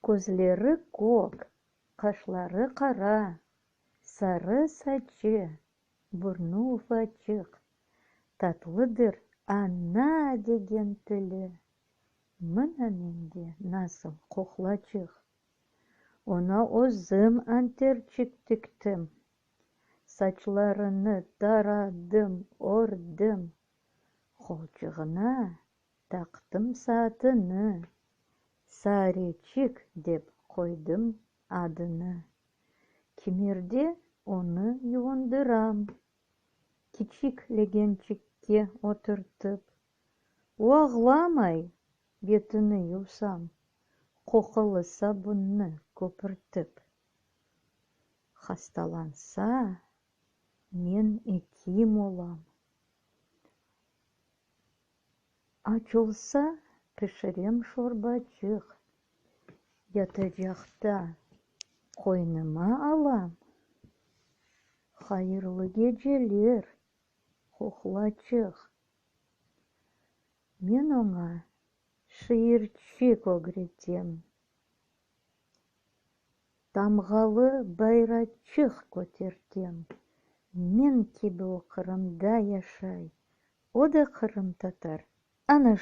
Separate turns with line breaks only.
Közleri kök, qaşları qara, Sarı saçı, burnu ufaçıq, Tatlıdır "ana" degen tili, Mına mende nasıl qoqlaçıq! Oña özüm anterçik tiktim, Saçlarını taradım, ördim, Qolçığına taqtım saatini, Sareçik dep qoydım adını. Kimerde onı yuvundıram, Kiçik legençikke oturtıp. O ağlamay, betini yuvsam, Qoqulı sabunnı köpürtip. Hastalansa, men ekim olam. Aç olsa, pişirem şorbaçıq, Yatacaqta qoynuma alam. Hayırlı geceler, qoqlaçıq! Men oña şiirçik ögretem, Tamğalı bayraçıq kötertem. Men kibi o Qırımda yaşay, O da qırımtatar, ana.